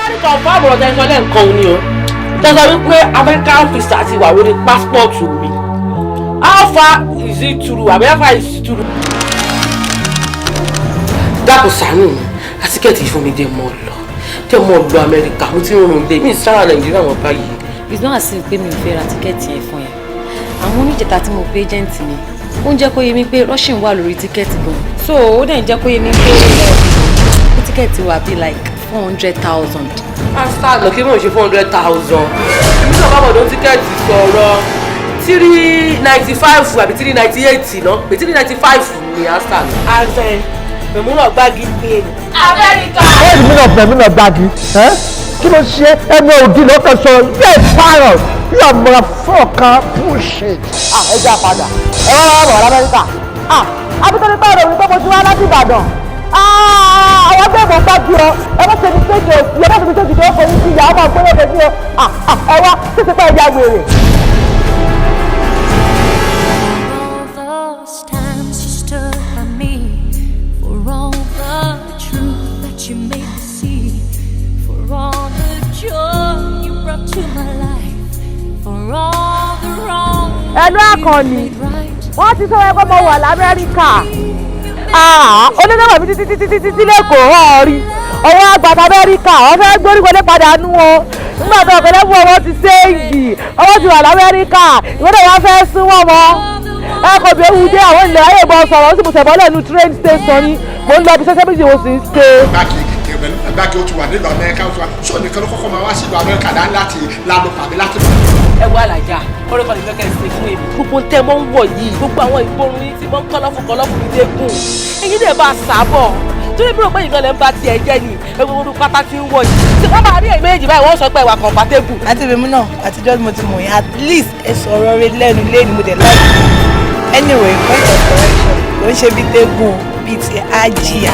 Wọ́n ní confirm ọ̀rọ̀ tẹ́sán lẹ́ǹkan ni o, tẹ́sán wípé American visa ti wà lórí passport mi. How far is it true àbí how far is it true? Dákun, ṣàánú mi, àti ticket fún mi, dé mọ́ lọ, dé mọ́ lọ Amẹ́ríkà. Mo ti ń rún lé mi sára Nàìjíríà wọn báyìí. It's not as if pé mi ò fẹ́ ra ticket yẹn fún ẹ. Àwọn oníjẹta tí mo pé agent mi, ó ń jẹ́ kó yé mi pé rushing wà lórí ticket gan, so ó dẹ̀ ń jẹ́ kó yé mi pé ticket wà bí like 400,000. Pásítọ̀ lọ kí mò ń ṣe 400,000? Èmi náà bá bọ̀dọ̀ ticket sọ̀rọ̀ 395 àbí 398 náà, pé 395 ní asta. Àṣẹ Mẹ̀múnà gbági pé ni. Amẹ́ríkà. Ẹ̀ẹ́dì mi náà, Mẹ̀múnà gbági. Kí ló ṣe ẹnu òdì lọ́kàn sọ yẹ parrot, you are motherfucker bullshit. Ẹ jẹ́ àpàdà, ẹ wá wá bọ̀ lamẹ́ríkà. Abitóni bá rẹ̀ wípé mo ti wá láti Ìbàdàn. Àwọn gbẹ̀bọ̀n gbági ọ, ẹ má ṣe ní stéèjì òsì, ẹ má ṣe ní stéèjì tó fọ yín sí ìyá ọmọ ọgbẹ́rẹ́ bẹ̀ sí ọ. Ẹ wá títí pẹ́ ẹ̀yà wèrè. All those times you stood by me, for all the truth that you made me see, for all the joy you brought to my life, for all the wrong Ẹnu Àkànní. You made right. Wọ́n ti sọ pé mo wà lamẹ́ríkà. Onídàbọ̀ mi títí títí títí tí lẹ́kọ̀ọ́ ọ̀rí ọwọ́ àgbàdo Amẹ́ríkà, wọ́n fẹ́ gbórí wọlé padà nú o. Nígbà tó ọ̀kẹ́lẹ́ fún ọwọ́ ti séǹgì, ọwọ́ ti wà lamẹ́ríkà, ìwọ́n náà wọ́n fẹ́ sún wọ́n mọ́ ẹ kò bí ewu dé. Àwọn ilẹ̀ ayé ìbọn sọ̀rọ̀, ó sì mú sẹ̀bọ́lẹ̀ nu train station ni mo ń lọ bí sẹ́sẹ́ méjì mo sì ń ṣe. Gbági gbági, ó ti wà nílùú Amẹ́ríkà, ó ti wà sọ nìkan ló kọ́kọ́ máa wá sílùú Amẹ́ríkà láti lánàá tàbí láti. Ẹ wọ àlàjá orí kan lè fẹ́ kẹ́ ẹ ṣe fún èmi. Gbogbo tẹ́ mọ́ ń wọ̀ yìí, gbogbo àwọn ìborun yìí tí mọ́ ń kọ́lọ́fù kọ́lọ́fù mi dé gùn, èyí dẹ̀ bá a sábọ̀ torí bí mo pé nǹkan lẹ́ ń bá tiẹ̀ jẹ́ ni ewu orú pátá tí ń wọ̀ yìí tí wọ́n máa rí ẹ̀yìn méjì báyìí, wọ́n sọ pé ẹ̀wà compatible. Àti èmi náà, àtijọ́ tí mo ti mọ̀ yín, at least ẹ sọ̀rọ̀ rẹ lẹ́nu lẹ́nu, mo dẹ̀ láì. Anyway, point of correction, kò ń ṣe bíi tẹ́gùn, bíi ti ájíà.